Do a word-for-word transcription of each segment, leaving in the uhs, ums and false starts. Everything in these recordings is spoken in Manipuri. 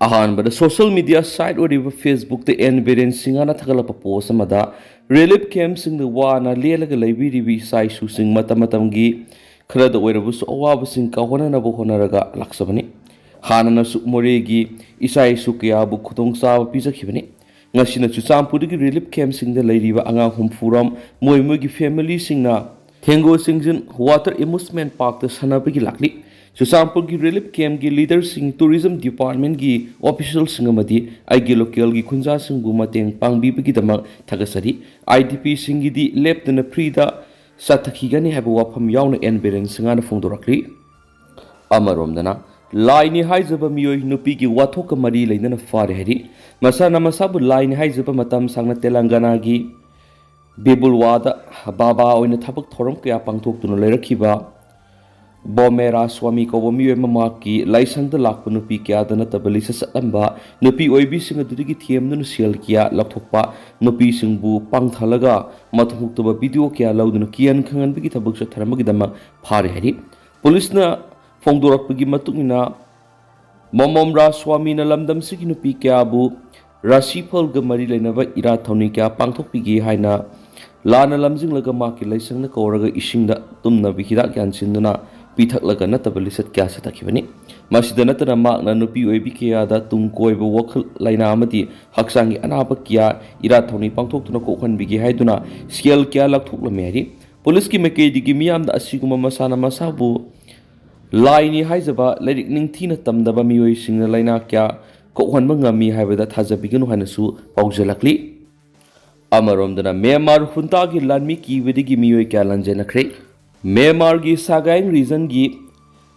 ꯑꯍꯥꯟꯕꯗ social media site ꯑꯣꯏꯔꯤꯕ Facebookꯇ ꯑꯦꯟ ꯕꯤꯔꯦꯟ ꯁꯤꯡꯍꯅ ꯊꯥꯒꯠꯂꯛꯄ ꯄꯣꯁ ꯑꯃꯗ ꯔꯤꯂꯤꯐ ꯀꯦꯝꯞꯁꯤꯡꯗ ꯋꯥꯅ ꯂꯦꯜꯂꯒ ꯂꯩꯕꯤꯔꯤꯕ ꯏꯆꯥ ꯏꯁꯨꯁꯤꯡ ꯃꯇꯝ ꯃꯇꯝꯒꯤ ꯈꯔꯗ ꯑꯣꯏꯔꯕꯁꯨ ꯑꯋꯥꯕꯁꯤꯡ ꯀꯥꯎꯍꯟꯅꯅꯕ ꯍꯣꯠꯅꯔꯒ ꯂꯥꯛꯆꯕꯅꯤ꯫ ꯍꯥꯟꯅꯅꯁꯨ ꯃꯣꯔꯦꯒꯤ ꯏꯆꯥ ꯏꯁꯨ ꯀꯌꯥꯕꯨ ꯈꯨꯗꯣꯡꯆꯥꯕ ꯄꯤꯖꯈꯤꯕꯅꯤ꯫ ꯉꯁꯤꯅ ꯆꯨꯔꯆꯥꯟꯄꯨꯔꯗꯒꯤ ꯔꯤꯂꯤꯐ ꯀꯦꯝꯞꯁꯤꯡꯗ ꯂꯩꯔꯤꯕ ꯑꯉꯥꯡ ꯍꯨꯝꯐꯨꯔꯣꯝ ꯃꯣꯏ ꯃꯣꯏꯒꯤ ꯐꯦꯃꯤꯂꯤꯁꯤꯡꯅ ꯊꯦꯡꯒꯣ ꯁꯤꯡꯖꯤꯟ ꯋꯥꯇꯔ ꯑꯦꯃ꯭ꯌꯨꯁꯃꯦꯟ ꯄꯥꯔꯛꯇ ꯁꯥꯟꯅꯕꯒꯤ ꯂꯥꯛꯂꯤ꯫ ꯆꯨꯔꯆꯥꯟꯄꯨꯔꯒꯤ ꯔꯤꯂꯤꯐ ꯀꯦꯝꯞꯀꯤ ꯂꯤꯗꯔꯁꯤꯡ, ꯇꯨꯔꯤꯖꯝ ꯗꯤꯄꯥꯔꯠꯃꯦꯟꯒꯤ ꯑꯣꯐꯤꯁꯤꯌꯦꯜꯁꯤꯡ ꯑꯃꯗꯤ ꯑꯩꯒꯤ ꯂꯣꯀꯦꯜꯒꯤ ꯈꯨꯟꯖꯥꯁꯤꯡꯕꯨ ꯃꯇꯦꯡ ꯄꯥꯡꯕꯤꯕꯒꯤꯗꯃꯛ ꯊꯥꯒꯠꯆꯔꯤ꯫ ꯑꯥꯏ ꯗꯤ ꯄꯤꯁꯤꯡꯒꯤꯗꯤ ꯂꯦꯞꯇꯅ ꯐ꯭ꯔꯤꯗ ꯆꯠꯊꯈꯤꯒꯅꯤ ꯍꯥꯏꯕ ꯋꯥꯐꯝ ꯌꯥꯎꯅ ꯑꯦꯟ ꯕꯤꯔꯦꯟ ꯁꯤꯡꯍꯅ ꯐꯣꯡꯗꯣꯔꯛꯂꯤ꯫ ꯑꯃꯔꯣꯝꯗꯅ, ꯂꯥꯏꯅꯤ ꯍꯥꯏꯖꯕ ꯃꯤꯑꯣꯏ ꯅꯨꯄꯤꯒꯤ ꯋꯥꯊꯣꯛꯀ ꯃꯔꯤ ꯂꯩꯅꯅ ꯐꯥꯔꯦ ꯍꯥꯏꯔꯤ꯫ ꯃꯁꯥꯅ ꯃꯁꯥꯕꯨ ꯂꯥꯏꯅꯤ ꯍꯥꯏꯖꯕ ꯃꯇꯝ ꯁꯥꯡꯅ ꯇꯦꯂꯪꯒꯅꯥꯒꯤ ꯕꯤꯕꯨꯜꯋꯥꯗ ꯕꯥꯕꯥ ꯑꯣꯏꯅ ꯊꯕꯛ ꯊꯧꯔꯝ ꯀꯌꯥ ꯄꯥꯡꯊꯣꯛꯇꯨꯅ ꯂꯩꯔꯛꯈꯤꯕ ꯕꯣꯃꯦꯔꯥ ꯁ꯭ꯋꯥꯃꯤ ꯀꯧꯕ ꯃꯤꯑꯣꯏ ꯑꯃ ꯃꯍꯥꯛꯀꯤ ꯂꯥꯏꯁꯪꯗ ꯂꯥꯛꯄ ꯅꯨꯄꯤ ꯀꯌꯥꯗ ꯅꯠꯇꯕ ꯂꯤꯆꯠ ꯆꯠꯂꯝꯕ ꯅꯨꯄꯤ ꯑꯣꯏꯕꯤꯁꯤꯡ ꯑꯗꯨꯗꯒꯤ ꯊꯦꯝꯗꯨꯅ ꯁꯦꯜ ꯀꯌꯥ ꯂꯧꯊꯣꯛꯄ, ꯅꯨꯄꯤꯁꯤꯡꯕꯨ ꯄꯥꯡꯊꯜꯂꯒ ꯃꯊꯧ ꯍꯨꯛꯇꯕ ꯚꯤꯗꯤꯑꯣ ꯀꯌꯥ ꯂꯧꯗꯨꯅ ꯀꯤꯍꯟ ꯈꯪꯍꯟꯕꯒꯤ ꯊꯕꯛ ꯆꯠꯊꯔꯝꯕꯒꯤꯗꯃꯛ ꯐꯥꯔꯦ ꯍꯥꯏꯔꯤ꯫ ꯄꯨꯂꯤꯁꯅ ꯐꯣꯡꯗꯣꯔꯛꯄꯒꯤ ꯃꯇꯨꯡ ꯏꯟꯅ, ꯃꯣꯃꯣꯝ ꯔꯥꯖ ꯁ꯭ꯋꯥꯃꯤꯅ ꯂꯝꯗꯝꯁꯤꯒꯤ ꯅꯨꯄꯤ ꯀꯌꯥꯕꯨ ꯔꯥꯁꯤꯐꯜꯒ ꯃꯔꯤ ꯂꯩꯅꯕ ꯏꯔꯥꯠ ꯊꯧꯅꯤ ꯀꯌꯥ ꯄꯥꯡꯊꯣꯛꯄꯤꯒꯦ ꯍꯥꯏꯅ ꯂꯥꯟꯅ ꯂꯝꯖꯤꯡꯂꯒ ꯃꯍꯥꯛꯀꯤ ꯂꯥꯏꯁꯪꯗ ꯀꯧꯔꯒ ꯏꯁꯤꯡꯗ ꯇꯨꯝꯅꯕ ꯍꯤꯗꯥꯛ ꯌꯥꯟꯁꯤꯟꯗꯨꯅ ꯄꯤꯊꯛꯂꯒ ꯅꯠꯇꯕ ꯂꯤꯆꯠ ꯀꯌꯥ ꯆꯠꯊꯈꯤꯕꯅꯤ꯫ ꯃꯁꯤꯗ ꯅꯠꯇꯅ ꯃꯍꯥꯛꯅ ꯅꯨꯄꯤ ꯑꯣꯏꯕꯤ ꯀꯌꯥꯗ ꯇꯨꯡ ꯀꯣꯏꯕ, ꯋꯥꯈꯜ ꯂꯥꯏꯅꯥ ꯑꯃꯗꯤ ꯍꯛꯆꯥꯡꯒꯤ ꯑꯅꯥꯕ ꯀꯌꯥ ꯏꯔꯥꯠ ꯊꯧꯅꯤ ꯄꯥꯡꯊꯣꯛꯇꯨꯅ ꯀꯣꯛꯍꯟꯕꯤꯒꯦ ꯍꯥꯏꯗꯨꯅ ꯁꯦꯜ ꯀꯌꯥ ꯂꯧꯊꯣꯛꯂꯝꯃꯤ ꯍꯥꯏꯔꯤ꯫ ꯄꯨꯂꯤꯁꯀꯤ ꯃꯥꯏꯀꯩꯗꯒꯤ ꯃꯤꯌꯥꯝꯗ ꯑꯁꯤꯒꯨꯝꯕ ꯃꯁꯥꯅ ꯃꯁꯥꯕꯨ ꯂꯥꯏꯅꯤ ꯍꯥꯏꯖꯕ ꯂꯥꯏꯔꯤꯛ ꯅꯤꯡꯊꯤꯅ ꯇꯝꯗꯕ ꯃꯤꯑꯣꯏꯁꯤꯡꯅ ꯂꯥꯏꯅꯥ ꯀꯌꯥ ꯀꯣꯛꯍꯟꯕ ꯉꯝꯃꯤ ꯍꯥꯏꯕꯗ ꯊꯥꯖꯕꯤꯒꯅꯨ ꯍꯥꯏꯅꯁꯨ ꯄꯥꯎꯖꯦꯜꯂꯛꯂꯤ꯫ ꯑꯃꯔꯣꯝꯗꯅ, ꯃ꯭ꯌꯥꯟꯃꯥꯔ ꯍꯨꯟꯇꯥꯒꯤ ꯂꯥꯟꯃꯤ ꯀꯤꯕꯗꯒꯤ ꯃꯤꯑꯣꯏ ꯀꯌꯥ ꯂꯥꯟꯖꯦꯟꯅꯈ꯭ꯔꯦ꯫ ꯃ꯭ꯌꯥꯟꯃꯥꯔꯒꯤ ꯁꯥꯒꯥꯏꯡ ꯔꯤꯖꯟꯒꯤ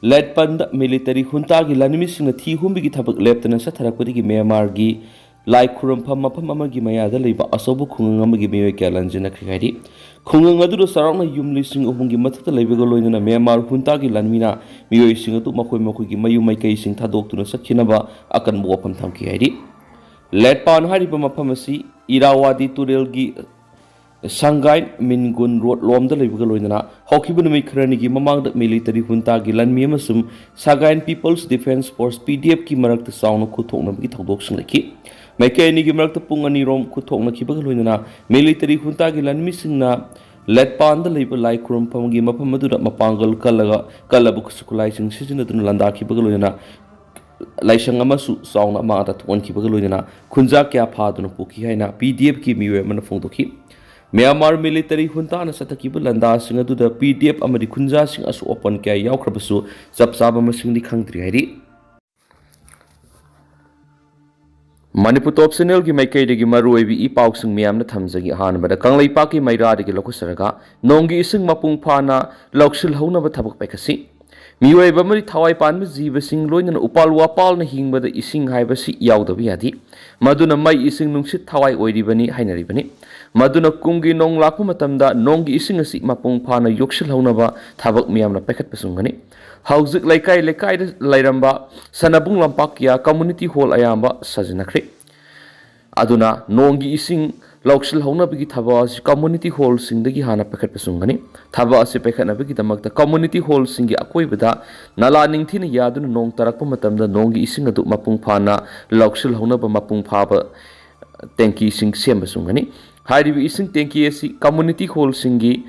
ꯂꯦꯠꯄꯟꯗ ꯃꯤꯂꯤꯇꯔꯤ ꯍꯨꯟꯇꯥꯒꯤ ꯂꯥꯟꯃꯤꯁꯤꯡꯅ ꯊꯤ ꯍꯨꯝꯕꯒꯤ ꯊꯕꯛ ꯂꯦꯞꯇꯅ ꯆꯠꯊꯔꯛꯄꯗꯒꯤ ꯃ꯭ꯌꯥꯟꯃꯥꯔꯒꯤ ꯂꯥꯏ ꯈꯨꯔꯨꯝꯐꯝ ꯃꯐꯝ ꯑꯃꯒꯤ ꯃꯌꯥꯗ ꯂꯩꯕ ꯑꯆꯧꯕ ꯈꯨꯡꯒꯪ ꯑꯃꯒꯤ ꯃꯤꯑꯣꯏ ꯀꯌꯥ ꯂꯥꯟꯖꯦꯟꯅꯈ꯭ꯔꯦ ꯍꯥꯏꯔꯤ꯫ ꯈꯨꯡꯒꯪ ꯑꯗꯨꯗ ꯆꯥꯎꯔꯥꯛꯅ ꯌꯨꯝ ꯂꯤꯁꯤꯡ ꯑꯍꯨꯝꯒꯤ ꯃꯊꯛꯇ ꯂꯩꯕꯒ ꯂꯣꯏꯅꯅ ꯃ꯭ꯌꯥꯟꯃꯥꯔ ꯍꯨꯟꯇꯥꯒꯤ ꯂꯥꯟꯃꯤꯅ ꯃꯤꯑꯣꯏꯁꯤꯡ ꯑꯗꯨ ꯃꯈꯣꯏ ꯃꯈꯣꯏꯒꯤ ꯃꯌꯨꯝ ꯃꯥꯏꯀꯩꯁꯤꯡ ꯊꯥꯗꯣꯛꯇꯨꯅ ꯆꯠꯈꯤꯅꯕ ꯑꯀꯟꯕ ꯋꯥꯐꯝ ꯊꯝꯈꯤ ꯍꯥꯏꯔꯤ꯫ ꯂꯦꯠꯄꯥꯟ ꯍꯥꯏꯔꯤꯕ ꯃꯐꯝ ꯑꯁꯤ ꯏꯔꯥꯋꯥꯗꯤ ꯇꯨꯔꯦꯜꯒꯤ ꯁꯪꯒꯥꯏ ꯃꯤꯟꯒꯨꯟ ꯔꯣꯗ ꯂꯣꯝꯗ ꯂꯩꯕꯒ ꯂꯣꯏꯅꯅ ꯍꯧꯈꯤꯕ ꯅꯨꯃꯤꯠ ꯈꯔꯅꯤꯒꯤ ꯃꯃꯥꯡꯗ ꯃꯤꯂꯤꯇꯔꯤ ꯍꯨꯟꯇꯥꯒꯤ ꯂꯥꯟꯃꯤ ꯑꯃꯁꯨꯡ ꯁꯒꯥꯏꯟ ꯄꯤꯄꯜꯁ ꯗꯤꯐꯦꯟꯁ ꯐꯣꯔꯁ, ꯄꯤ ꯗꯤ ꯑꯦꯐꯀꯤ ꯃꯔꯛꯇ ꯆꯥꯎꯅ ꯈꯨꯠꯊꯣꯛꯅꯕꯒꯤ ꯊꯧꯗꯣꯛꯁꯤꯡ ꯂꯩꯈꯤ꯫ ꯃꯥꯏꯀꯩ ꯑꯅꯤꯒꯤ ꯃꯔꯛꯇ ꯄꯨꯡ ꯑꯅꯤꯔꯣꯝ ꯈꯨꯠꯊꯣꯛꯅꯈꯤꯕꯒ ꯂꯣꯏꯅꯅ ꯃꯤꯂꯤꯇꯔꯤ ꯍꯨꯟꯇꯥꯒꯤ ꯂꯥꯟꯃꯤꯁꯤꯡꯅ ꯂꯦꯠꯄꯥꯟꯗ ꯂꯩꯕ ꯂꯥꯏ ꯈꯨꯔꯨꯝꯐꯝꯒꯤ ꯃꯐꯝ ꯑꯗꯨꯗ ꯃꯄꯥꯡꯒꯜ ꯀꯜꯂꯒ ꯀꯜꯂꯕ ꯈꯨꯠꯁꯨ ꯈꯨꯠꯂꯥꯏꯁꯤꯡ ꯁꯤꯖꯤꯟꯅꯗꯨꯅ ꯂꯥꯟꯗꯥꯈꯤꯕꯒ ꯂꯣꯏꯅꯅ ꯂꯥꯏꯁꯪ ꯑꯃꯁꯨ ꯆꯥꯎꯅ ꯑꯃꯥꯡ ꯑꯇꯥ ꯊꯣꯛꯍꯟꯈꯤꯕꯒ ꯂꯣꯏꯅꯅ ꯈꯨꯟꯖꯥ ꯀꯌꯥ ꯐꯥꯗꯨꯅ ꯄꯨꯈꯤ ꯍꯥꯏꯅ ꯄꯤ ꯗꯤ ꯑꯦꯐꯀꯤ ꯃꯤꯑꯣꯏ ꯑꯃꯅ ꯐꯣꯡꯗꯣꯛꯈꯤ꯫ ꯃ꯭ꯌꯥꯟꯃꯥꯔ ꯃꯤꯂꯤꯇꯔꯤ ꯍꯨꯟꯇꯥꯅ ꯆꯠꯊꯈꯤꯕ ꯂꯥꯟꯗꯥꯁꯤꯡ ꯑꯗꯨꯗ ꯄꯤ ꯗꯤ ꯑꯦꯐ ꯑꯃꯗꯤ ꯈꯨꯟꯖꯥꯁꯤꯡ ꯑꯁꯣꯛ ꯑꯄꯟ ꯀꯌꯥ ꯌꯥꯎꯈ꯭ꯔꯕꯁꯨ ꯆꯞ ꯆꯥꯕ ꯃꯁꯤꯡꯗꯤ ꯈꯪꯗ꯭ꯔꯤ ꯍꯥꯏꯔꯤ꯫ ꯃꯅꯤꯄꯨꯔ ꯇꯣꯞ ꯆꯦꯅꯦꯜꯒꯤ ꯃꯥꯏꯀꯩꯗꯒꯤ ꯃꯔꯨꯑꯣꯏꯕ ꯏ ꯄꯥꯎꯁꯤꯡ ꯃꯌꯥꯝꯅ ꯊꯝꯖꯒꯦ꯫ ꯑꯍꯥꯟꯕꯗ ꯀꯪꯂꯩꯄꯥꯛꯀꯤ ꯃꯩꯔꯥꯗꯒꯤ ꯂꯧꯈꯠꯆꯔꯒ ꯅꯣꯡꯒꯤ ꯏꯁꯤꯡ ꯃꯄꯨꯡ ꯐꯥꯅ ꯂꯧꯁꯤꯜꯍꯧꯅꯕ ꯊꯕꯛ ꯄꯥꯏꯈꯠꯁꯤ꯫ ꯃꯤꯑꯣꯏꯕ ꯑꯃꯗꯤ ꯊꯋꯥꯏ ꯄꯥꯟꯕ ꯖꯤꯕꯁꯤꯡ ꯂꯣꯏꯅꯅ ꯎꯄꯥꯜ ꯋꯥꯄꯥꯜꯅ ꯍꯤꯡꯕꯗ ꯏꯁꯤꯡ ꯍꯥꯏꯕꯁꯤ ꯌꯥꯎꯗꯕ ꯌꯥꯗꯦ꯫ ꯃꯗꯨꯅ ꯃꯩ, ꯏꯁꯤꯡ, ꯅꯨꯡꯁꯤꯠ ꯊꯋꯥꯏ ꯑꯣꯏꯔꯤꯕꯅꯤ ꯍꯥꯏꯅꯔꯤꯕꯅꯤ꯫ ꯃꯗꯨꯅ ꯀꯨꯝꯒꯤ ꯅꯣꯡ ꯂꯥꯛꯄ ꯃꯇꯝꯗ ꯅꯣꯡꯒꯤ ꯏꯁꯤꯡ ꯑꯁꯤ ꯃꯄꯨꯡ ꯐꯥꯅ ꯌꯣꯛꯁꯤꯜꯍꯧꯅꯕ ꯊꯕꯛ ꯃꯤꯌꯥꯝꯅ ꯄꯥꯏꯈꯠꯄ ꯆꯨꯝꯒꯅꯤ꯫ ꯍꯧꯖꯤꯛ ꯂꯩꯀꯥꯏ ꯂꯩꯀꯥꯏꯗ ꯂꯩꯔꯝꯕ ꯁꯅꯥꯕꯨꯡ ꯂꯝꯄꯥꯛ ꯀꯌꯥ ꯀꯝꯃꯨꯅꯤꯇꯤ ꯍꯣꯜ ꯑꯌꯥꯝꯕ ꯁꯥꯖꯤꯟꯅꯈ꯭ꯔꯦ꯫ ꯑꯗꯨꯅ ꯅꯣꯡꯒꯤ ꯏꯁꯤꯡ ꯂꯧꯁꯤꯜꯍꯧꯅꯕꯒꯤ ꯊꯕꯛ ꯑꯁꯤ ꯀꯝꯃꯨꯅꯤꯇꯤ ꯍꯣꯜꯁꯤꯡꯗꯒꯤ ꯍꯥꯟꯅ ꯄꯥꯏꯈꯠꯄ ꯆꯨꯝꯒꯅꯤ꯫ ꯊꯕꯛ ꯑꯁꯤ ꯄꯥꯏꯈꯠꯅꯕꯒꯤꯗꯃꯛꯇ ꯀꯝꯃꯨꯅꯤꯇꯤ ꯍꯣꯜꯁꯤꯡꯒꯤ ꯑꯀꯣꯏꯕꯗ ꯅꯂꯥ ꯅꯤꯡꯊꯤꯅ ꯌꯥꯗꯨꯅ ꯅꯣꯡ ꯇꯥꯔꯛꯄ ꯃꯇꯝꯗ ꯅꯣꯡꯒꯤ ꯏꯁꯤꯡ ꯑꯗꯨ ꯃꯄꯨꯡ ꯐꯥꯅ ꯂꯧꯁꯤꯜꯍꯧꯅꯕ ꯃꯄꯨꯡ ꯐꯥꯕ ꯇꯦꯡꯀꯤꯁꯤꯡ ꯁꯦꯝꯕ ꯆꯨꯝꯒꯅꯤ꯫ ꯍꯥꯏꯔꯤꯕ ꯏꯁꯤꯡ ꯇꯦꯡꯀꯤ ꯑꯁꯤ ꯀꯝꯃꯨꯅꯤꯇꯤ ꯍꯣꯜꯁꯤꯡꯒꯤ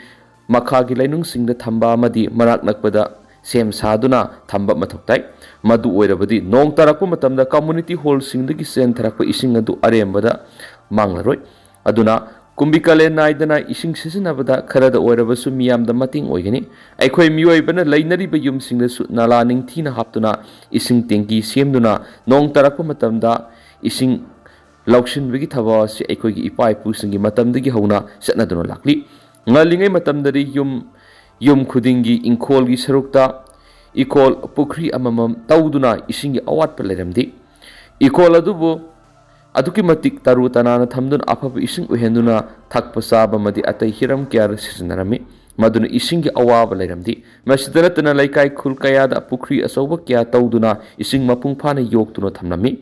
ꯃꯈꯥꯒꯤ ꯂꯩꯅꯨꯡꯁꯤꯡꯗ ꯊꯝꯕ ꯑꯃꯗꯤ ꯃꯅꯥꯛ ꯅꯛꯄꯗ ꯁꯦꯝ ꯁꯥꯗꯨꯅ ꯊꯝꯕ ꯃꯊꯧ ꯇꯥꯏ꯫ ꯃꯗꯨ ꯑꯣꯏꯔꯕꯗꯤ ꯅꯣꯡ ꯇꯥꯔꯛꯄ ꯃꯇꯝꯗ ꯀꯝꯃꯨꯅꯤꯇꯤ ꯍꯣꯜꯁꯤꯡꯗꯒꯤ ꯆꯦꯟꯊꯔꯛꯄ ꯏꯁꯤꯡ ꯑꯗꯨ ꯑꯔꯦꯝꯕꯗ ꯃꯥꯡꯂꯔꯣꯏ꯫ ꯑꯗꯨꯅ ꯀꯨꯝꯕꯤ ꯀꯥꯂꯦꯟ ꯅꯥꯏꯗꯅ ꯏꯁꯤꯡ ꯁꯤꯖꯤꯟꯅꯕꯗ ꯈꯔꯗ ꯑꯣꯏꯔꯕꯁꯨ ꯃꯤꯌꯥꯝꯗ ꯃꯇꯦꯡ ꯑꯣꯏꯒꯅꯤ꯫ ꯑꯩꯈꯣꯏ ꯃꯤꯑꯣꯏꯕꯅ ꯂꯩꯅꯔꯤꯕ ꯌꯨꯝꯁꯤꯡꯗꯁꯨ ꯅꯂꯥ ꯅꯤꯡꯊꯤꯅ ꯍꯥꯞꯇꯨꯅ ꯏꯁꯤꯡ ꯇꯦꯡꯀꯤ ꯁꯦꯝꯗꯨꯅ ꯅꯣꯡ ꯇꯥꯔꯛꯄ ꯃꯇꯝꯗ ꯏꯁꯤꯡ ꯂꯧꯁꯤꯟꯕꯒꯤ ꯊꯕꯛ ꯑꯁꯤ ꯑꯩꯈꯣꯏꯒꯤ ꯏꯄꯥ ꯏꯄꯨꯁꯤꯡꯒꯤ ꯃꯇꯝꯗꯒꯤ ꯍꯧꯅ ꯆꯠꯅꯗꯨꯅ ꯂꯥꯛꯂꯤ꯫ ꯉꯜꯂꯤꯉꯩ ꯃꯇꯝꯗꯗꯤ ꯌꯨꯝ, ꯌꯨꯝ ꯈꯨꯗꯤꯡꯒꯤ ꯏꯪꯈꯣꯜꯒꯤ ꯁꯔꯨꯛꯇ ꯏꯀꯣꯜ, ꯄꯨꯈ꯭ꯔꯤ ꯑꯃꯃꯝ ꯇꯧꯗꯨꯅ ꯏꯁꯤꯡꯒꯤ ꯑꯋꯥꯠꯄ ꯂꯩꯔꯝꯗꯦ꯫ ꯏꯀꯣꯜ ꯑꯗꯨꯕꯨ ꯑꯗꯨꯛꯀꯤ ꯃꯇꯤꯛ ꯇꯔꯨ ꯇꯅꯥꯟꯅ ꯊꯝꯗꯨꯅ ꯑꯐꯕ ꯏꯁꯤꯡ ꯑꯣꯏꯍꯟꯗꯨꯅ ꯊꯛꯄ ꯆꯥꯕ ꯑꯃꯗꯤ ꯑꯇꯩ ꯍꯤꯔꯝ ꯀꯌꯥꯗ ꯁꯤꯖꯤꯟꯅꯔꯝꯃꯤ꯫ ꯃꯗꯨꯅ ꯏꯁꯤꯡꯒꯤ ꯑꯋꯥꯕ ꯂꯩꯔꯝꯗꯦ꯫ ꯃꯁꯤꯗ ꯅꯠꯇꯅ ꯂꯩꯀꯥꯏ ꯈꯨꯜ ꯀꯌꯥꯗ ꯄꯨꯈ꯭ꯔꯤ ꯑꯆꯧꯕ ꯀꯌꯥ ꯇꯧꯗꯨꯅ ꯏꯁꯤꯡ ꯃꯄꯨꯡ ꯐꯥꯅ ꯌꯣꯛꯇꯨꯅ ꯊꯝꯂꯝꯃꯤ꯫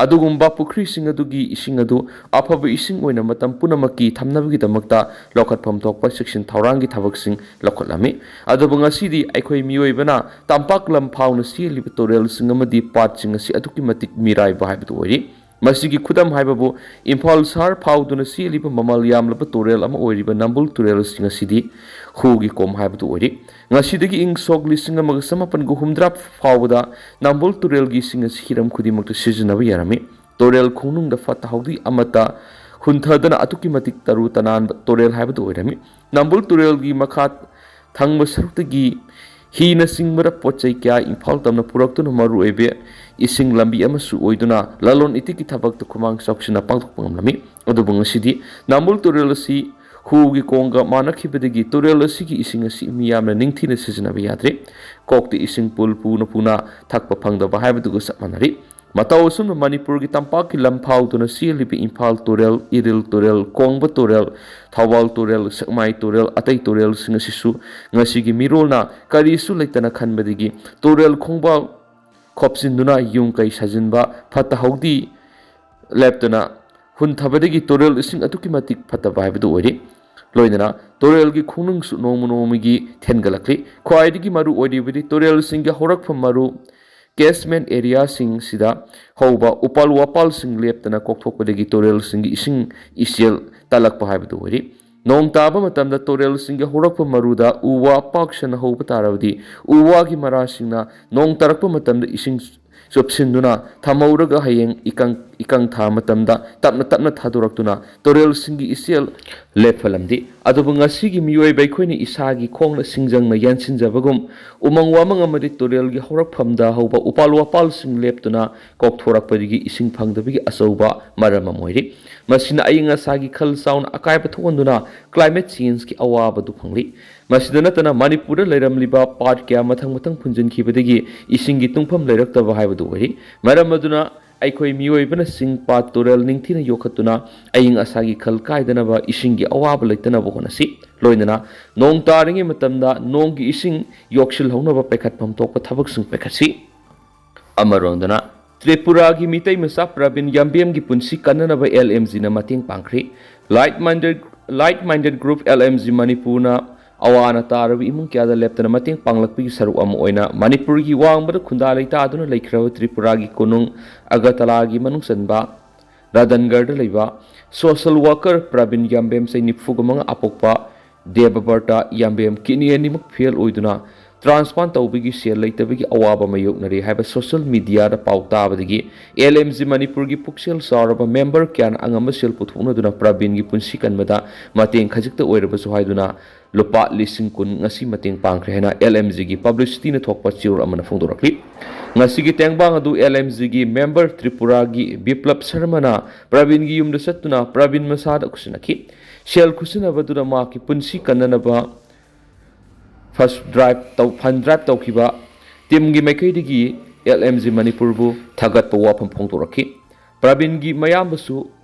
ꯑꯗꯨꯒꯨꯝꯕ ꯄꯨꯈ꯭ꯔꯤꯁꯤꯡ ꯑꯗꯨꯒꯤ ꯏꯁꯤꯡ ꯑꯗꯨ ꯑꯐꯕ ꯏꯁꯤꯡ ꯑꯣꯏꯅ ꯃꯇꯝ ꯄꯨꯝꯅꯃꯛꯀꯤ ꯊꯝꯅꯕꯒꯤꯗꯃꯛꯇ ꯂꯧꯈꯠꯐꯝ ꯊꯣꯛꯄ ꯆꯦꯛꯁꯤꯟ ꯊꯧꯔꯥꯡꯒꯤ ꯊꯕꯛꯁꯤꯡ ꯂꯧꯈꯠꯂꯝꯃꯤ꯫ ꯑꯗꯨꯕꯨ ꯉꯁꯤꯗꯤ ꯑꯩꯈꯣꯏ ꯃꯤꯑꯣꯏꯕꯅ ꯇꯝꯄꯥꯛ ꯂꯝ ꯐꯥꯎꯅ ꯆꯦꯜꯂꯤꯕ ꯇꯨꯔꯦꯜꯁꯤꯡ ꯑꯃꯗꯤ ꯄꯥꯠꯁꯤꯡ ꯑꯁꯤ ꯑꯗꯨꯛꯀꯤ ꯃꯇꯤꯛ ꯃꯤꯔꯥꯏꯕ ꯍꯥꯏꯕꯗꯨ ꯑꯣꯏꯔꯤ꯫ ꯃꯁꯤꯒꯤ ꯈꯨꯗꯝ ꯍꯥꯏꯕꯕꯨ ꯏꯝꯐꯥꯜ ꯁꯍꯔ ꯐꯥꯎꯗꯨꯅ ꯆꯦꯜꯂꯤꯕ ꯃꯃꯜ ꯌꯥꯝꯂꯕ ꯇꯨꯔꯦꯜ ꯑꯃ ꯑꯣꯏꯔꯤꯕ ꯅꯝꯕꯨꯜ ꯇꯨꯔꯦꯜꯁꯤꯡ ꯑꯁꯤꯗꯤ ꯍꯨꯒꯤ ꯀꯣꯝ ꯍꯥꯏꯕꯗꯨ ꯑꯣꯏꯔꯤ꯫ ꯉꯁꯤꯗꯒꯤ ꯏꯪ ꯁꯣꯛ ꯂꯤꯁꯤꯡ ꯑꯃꯒ ꯆꯃꯥꯄꯟꯒ ꯍꯨꯝꯗ꯭ꯔꯥ ꯐꯥꯎꯕꯗ ꯅꯝꯕꯨꯜ ꯇꯨꯔꯦꯜꯒꯤ ꯏꯁꯤꯡ ꯑꯁꯤ ꯍꯤꯔꯝ ꯈꯨꯗꯤꯡꯃꯛꯇ ꯁꯤꯖꯤꯟꯅꯕ ꯌꯥꯔꯝꯃꯤ꯫ ꯇꯨꯔꯦꯜ ꯈꯣꯡꯅꯨꯡꯗ ꯐꯠꯇ ꯍꯥꯎꯗꯤ ꯑꯃꯠꯇ ꯍꯨꯟꯊꯗꯅ ꯑꯗꯨꯛꯀꯤ ꯃꯇꯤꯛ ꯇꯔꯨ ꯇꯅꯥꯟꯕ ꯇꯨꯔꯦꯜ ꯍꯥꯏꯕꯗꯨ ꯑꯣꯏꯔꯝꯃꯤ꯫ ꯅꯝꯕꯨꯜ ꯇꯨꯔꯦꯜꯒꯤ ꯃꯈꯥ ꯊꯪꯕ ꯁꯔꯨꯛꯇꯒꯤ ꯍꯤꯅꯆꯤꯡꯕꯗ ꯄꯣꯠ ꯆꯩ ꯀꯌꯥ ꯏꯝꯐꯥꯜ ꯇꯝꯅ ꯄꯨꯔꯛꯇꯨꯅ ꯃꯔꯨꯑꯣꯏꯕ ꯏꯁꯤꯡ ꯂꯝꯕꯤ ꯑꯃꯁꯨ ꯑꯣꯏꯗꯨꯅ ꯂꯂꯣꯟ ꯏꯇꯤꯛꯀꯤ ꯊꯕꯛꯇ ꯈꯨꯃꯥꯡ ꯆꯥꯎꯁꯤꯟꯅ ꯄꯥꯡꯊꯣꯛꯄ ꯉꯝꯂꯝꯃꯤ꯫ ꯑꯗꯨꯕꯨ ꯉꯁꯤꯗꯤ ꯅꯝꯕꯨꯜ ꯇꯨꯔꯦꯜ ꯑꯁꯤ ꯍꯨꯒꯤ ꯀꯣꯝꯒ ꯃꯥꯟꯅꯈꯤꯕꯗꯒꯤ ꯇꯨꯔꯦꯜ ꯑꯁꯤꯒꯤ ꯏꯁꯤꯡ ꯑꯁꯤ ꯃꯤꯌꯥꯝꯅ ꯅꯤꯡꯊꯤꯅ ꯁꯤꯖꯤꯟꯅꯕ ꯌꯥꯗ꯭ꯔꯦ꯫ ꯀꯣꯛꯇ ꯏꯁꯤꯡ ꯄꯨꯜ ꯄꯨꯅ ꯄꯨꯅ ꯊꯛꯄ ꯐꯪꯗꯕ ꯍꯥꯏꯕꯗꯨꯒ ꯆꯞ ꯃꯥꯟꯅꯔꯤ꯫ ꯃꯇꯧ ꯑꯁꯨꯝꯅ ꯃꯅꯤꯄꯨꯔꯒꯤ ꯇꯝꯄꯥꯛꯀꯤ ꯂꯝ ꯐꯥꯎꯗꯨꯅ ꯆꯦꯜꯂꯤꯕ ꯏꯝꯐꯥꯜ ꯇꯨꯔꯦꯜ, ꯏꯔꯤꯜ ꯇꯨꯔꯦꯜ, ꯀꯣꯡꯕ ꯇꯨꯔꯦꯜ, ꯊꯧꯕꯥꯜ ꯇꯨꯔꯦꯜ, ꯁꯦꯛꯃꯥꯏ ꯇꯨꯔꯦꯜ, ꯑꯇꯩ ꯇꯨꯔꯦꯜꯁꯤꯡ ꯑꯁꯤꯁꯨ ꯉꯁꯤꯒꯤ ꯃꯤꯔꯣꯜꯅ ꯀꯔꯤꯁꯨ ꯂꯩꯇꯅ ꯈꯟꯕꯗꯒꯤ ꯇꯨꯔꯦꯜ ꯈꯣꯡꯕꯥꯜ ꯈꯣꯞꯆꯤꯟꯗꯨꯅ ꯌꯨꯝ ꯀꯩ ꯁꯥꯖꯤꯟꯕ, ꯐꯠꯇ ꯍꯥꯎꯗꯤ ꯂꯦꯞꯇꯅ ꯍꯨꯟꯊꯕꯗꯒꯤ ꯇꯨꯔꯦꯜ ꯏꯁꯤꯡ ꯑꯗꯨꯛꯀꯤ ꯃꯇꯤꯛ ꯐꯠꯇꯕ ꯍꯥꯏꯕꯗꯨ ꯑꯣꯏꯔꯤ꯫ ꯂꯣꯏꯅꯅ ꯇꯨꯔꯦꯜꯒꯤ ꯈꯣꯡꯅꯨꯡꯁꯨ ꯅꯣꯡꯃ ꯅꯣꯡꯃꯒꯤ ꯊꯦꯟꯒꯠꯂꯛꯂꯤ꯫ ꯈ꯭ꯋꯥꯏꯗꯒꯤ ꯃꯔꯨ ꯑꯣꯏꯔꯤꯕꯗꯤ ꯇꯨꯔꯦꯜꯁꯤꯡꯒꯤ ꯍꯧꯔꯛꯐꯝ ꯃꯔꯨ catchment areaꯁꯤꯡꯁꯤꯗ ꯍꯧꯕ ꯎꯄꯥꯜ ꯋꯥꯄꯥꯜꯁꯤꯡ ꯂꯦꯞꯇꯅ ꯀꯣꯛꯊꯣꯛꯄꯗꯒꯤ ꯇꯨꯔꯦꯜꯁꯤꯡꯒꯤ ꯏꯁꯤꯡ ꯏꯆꯦꯜ ꯇꯠꯂꯛꯄ ꯍꯥꯏꯕꯗꯨ ꯑꯣꯏꯔꯤ꯫ ꯅꯣꯡ ꯇꯥꯕ ꯃꯇꯝꯗ ꯇꯨꯔꯦꯜꯁꯤꯡꯒꯤ ꯍꯧꯔꯛꯐꯝ ꯃꯔꯨꯗ ꯎ ꯋꯥ ꯄꯥꯛ ꯁꯟꯅ ꯍꯧꯕ ꯇꯥꯔꯕꯗꯤ ꯎ ꯋꯥꯒꯤ ꯃꯔꯥꯁꯤꯡꯅ ꯅꯣꯡ ꯇꯥꯔꯛꯄ ꯃꯇꯝꯗ ꯏꯁꯤꯡ ꯆꯨꯞꯁꯤꯟꯗꯨꯅ ꯊꯝꯍꯧꯔꯒ ꯍꯌꯦꯡ ꯏꯀꯪ, ꯏꯀꯪ ꯊꯥ ꯃꯇꯝꯗ ꯇꯞꯅ ꯇꯞꯅ ꯊꯥꯗꯣꯔꯛꯇꯨꯅ ꯇꯨꯔꯦꯜꯁꯤꯡꯒꯤ ꯏꯆꯦꯜ ꯂꯦꯞꯍꯜꯂꯝꯗꯦ꯫ ꯑꯗꯨꯕꯨ ꯉꯁꯤꯒꯤ ꯃꯤꯑꯣꯏꯕ ꯑꯩꯈꯣꯏꯅ ꯏꯁꯥꯒꯤ ꯈꯣꯡꯅ ꯁꯤꯡꯖꯪꯅ ꯌꯥꯟꯁꯤꯟꯖꯕꯒꯨꯝ ꯎꯃꯪ ꯋꯥꯃꯪ ꯑꯃꯗꯤ ꯇꯨꯔꯦꯜꯒꯤ ꯍꯧꯔꯛꯐꯝꯗ ꯍꯧꯕ ꯎꯄꯥꯜ ꯋꯥꯄꯥꯜꯁꯤꯡ ꯂꯦꯞꯇꯨꯅ ꯀꯣꯛꯊꯣꯔꯛꯄꯗꯒꯤ ꯏꯁꯤꯡ ꯐꯪꯗꯕꯒꯤ ꯑꯆꯧꯕ ꯃꯔꯝ ꯑꯃ ꯑꯣꯏꯔꯤ꯫ ꯃꯁꯤꯅ ꯑꯏꯪ ꯑꯁꯥꯒꯤ ꯈꯜ ꯆꯥꯎꯅ ꯑꯀꯥꯏꯕ ꯊꯣꯛꯍꯟꯗꯨꯅ climate changeꯀꯤ ꯑꯋꯥꯕꯗꯨ ꯐꯪꯂꯤ꯫ ꯃꯁꯤꯗ ꯅꯠꯇꯅ ꯃꯅꯤꯄꯨꯔꯗ ꯂꯩꯔꯝꯂꯤꯕ ꯄꯥꯠ ꯀꯌꯥ ꯃꯊꯪ ꯃꯊꯪ ꯐꯨꯟꯖꯤꯟꯈꯤꯕꯗꯒꯤ ꯏꯁꯤꯡꯒꯤ ꯇꯨꯡꯐꯝ ꯂꯩꯔꯛꯇꯕ ꯍꯥꯏꯕꯗꯨ ꯑꯣꯏꯔꯤ꯫ ꯃꯔꯝ ꯑꯗꯨꯅ ꯑꯩꯈꯣꯏ ꯃꯤꯑꯣꯏꯕꯅ ꯆꯤꯡ ꯄꯥꯠ ꯇꯨꯔꯦꯜ ꯅꯤꯡꯊꯤꯅ ꯌꯣꯛꯈꯠꯇꯨꯅ ꯑꯏꯪ ꯑꯁꯥꯒꯤ ꯈꯜ ꯀꯥꯏꯗꯅꯕ, ꯏꯁꯤꯡꯒꯤ ꯑꯋꯥꯕ ꯂꯩꯇꯅꯕ ꯍꯣꯠꯅꯁꯤ꯫ ꯂꯣꯏꯅꯅ ꯅꯣꯡ ꯇꯥꯔꯤꯉꯩ ꯃꯇꯝꯗ ꯅꯣꯡꯒꯤ ꯏꯁꯤꯡ ꯌꯣꯛꯁꯤꯜꯍꯧꯅꯕ ꯄꯥꯏꯈꯠꯐꯝ ꯊꯣꯛꯄ ꯊꯕꯛꯁꯤꯡ ꯄꯥꯏꯈꯠꯁꯤ꯫ ꯑꯃꯔꯣꯝꯗꯅ ꯇ꯭ꯔꯤꯄꯨꯔꯥꯒꯤ ꯃꯤꯇꯩ ꯃꯆꯥ ꯄ꯭ꯔꯕꯤꯟ ꯌꯥꯝꯕꯦꯝꯒꯤ ꯄꯨꯟꯁꯤ ꯀꯟꯅꯅꯕ ꯑꯦꯜ ꯑꯦꯝ ꯖꯤꯅ ꯃꯇꯦꯡ ꯄꯥꯡꯈ꯭ꯔꯦ꯫ Like minded, like minded group L M G ꯃꯅꯤꯄꯨꯔꯅ ꯑꯋꯥ ꯑꯅꯥ ꯇꯥꯔꯕ ꯏꯃꯨꯡ ꯀꯌꯥꯗ ꯂꯦꯞꯇꯅ ꯃꯇꯦꯡ ꯄꯥꯡꯂꯛꯄꯒꯤ ꯁꯔꯨꯛ ꯑꯃ ꯑꯣꯏꯅ ꯃꯅꯤꯄꯨꯔꯒꯤ ꯋꯥꯡꯃꯗ ꯈꯨꯟꯗꯥ ꯂꯩꯇꯥꯗꯨꯅ ꯂꯩꯈ꯭ꯔꯕ ꯇ꯭ꯔꯤꯄꯨꯔꯥꯒꯤ ꯀꯣꯅꯨꯡ ꯑꯒꯔꯇꯂꯥꯒꯤ ꯃꯅꯨꯡ ꯆꯟꯕ ꯔꯥꯗꯟꯒꯔꯗ ꯂꯩꯕ social worker ꯄ꯭ꯔꯕꯤꯟ ꯌꯥꯝꯕꯦꯝ, ꯆꯍꯤ ꯅꯤꯐꯨꯒ ꯃꯉꯥ, ꯑꯄꯣꯛꯄ ꯗꯦꯕꯕꯔꯇ ꯌꯥꯝꯕꯦꯝ, ꯀꯤꯗꯅꯤ ꯑꯅꯤꯃꯛ ꯐꯦꯜ ꯑꯣꯏꯗꯨꯅ ꯇ꯭ꯔꯥꯟꯁꯄ꯭ꯂꯥꯟ ꯇꯧꯕꯒꯤ ꯁꯦꯜ ꯂꯩꯇꯕꯒꯤ ꯑꯋꯥꯕ ꯃꯥꯌꯣꯛꯅꯔꯤ ꯍꯥꯏꯕ ꯁꯣꯁꯤꯌꯦꯜ ꯃꯤꯗꯤꯌꯥꯗ ꯄꯥꯎ ꯇꯥꯕꯗꯒꯤ ꯑꯦꯜ ꯑꯦꯝ ꯖꯤ ꯃꯅꯤꯄꯨꯔꯒꯤ ꯄꯨꯛꯆꯦꯜ ꯆꯥꯎꯔꯕ ꯃꯦꯝꯕꯔ ꯀꯌꯥꯅ ꯑꯉꯝꯕ ꯁꯦꯜ ꯄꯨꯊꯣꯛꯅꯗꯨꯅ ꯄ꯭ꯔꯕꯤꯟꯒꯤ ꯄꯨꯟꯁꯤ ꯀꯟꯕꯗ ꯃꯇꯦꯡ ꯈꯖꯤꯛꯇ ꯑꯣꯏꯔꯕꯁꯨ ꯍꯥꯏꯗꯨꯅ ꯂꯨꯄꯥ ꯂꯤꯁꯤꯡ ꯀꯨꯟ ꯉꯁꯤ ꯃꯇꯦꯡ ꯄꯥꯡꯈ꯭ꯔꯦ ꯍꯥꯏꯅ ꯑꯦꯜ ꯑꯦꯝ ꯖꯤꯒꯤ ꯄꯕ꯭ꯂꯤꯁꯤꯇꯤꯅ ꯊꯣꯛꯄ ꯆꯦꯔꯣꯜ ꯑꯃꯅ ꯐꯣꯡꯗꯣꯔꯛꯂꯤ꯫ ꯉꯁꯤꯒꯤ ꯇꯦꯡꯕꯥꯡ ꯑꯗꯨ ꯑꯦꯜ ꯑꯦꯝ ꯖꯤꯒꯤ ꯃꯦꯝꯕꯔ ꯇ꯭ꯔꯤꯄꯨꯔꯥꯒꯤ ꯕꯤꯄ꯭ꯂꯕ ꯁꯔꯃꯅ ꯄ꯭ꯔꯕꯤꯟꯒꯤ ꯌꯨꯝꯗ ꯆꯠꯇꯨꯅ ꯄ꯭ꯔꯕꯤꯟ ꯃꯁꯥꯗ ꯈꯨꯠꯁꯤꯟꯅꯈꯤ꯫ ꯁꯦꯜ ꯈꯨꯠꯁꯤꯟꯅꯕꯗꯨꯗ ꯃꯍꯥꯛꯀꯤ ꯄꯨꯟꯁꯤ ꯀꯟꯅꯅꯕ ꯐꯁ ꯗ꯭ꯔꯥꯏꯚ ꯇꯧ-, ꯐꯟ ꯗ꯭ꯔꯥꯏꯚ ꯇꯧꯈꯤꯕ ꯇꯤꯝꯒꯤ ꯃꯥꯏꯀꯩꯗꯒꯤ ꯑꯦꯜ ꯑꯦꯝ ꯖꯤ ꯃꯅꯤꯄꯨꯔꯕꯨ ꯊꯥꯒꯠꯄ ꯋꯥꯐꯝ ꯐꯣꯡꯗꯣꯔꯛꯈꯤ꯫ ꯄ꯭ꯔꯕꯤꯟꯒꯤ ꯃꯌꯥꯝꯕꯁꯨ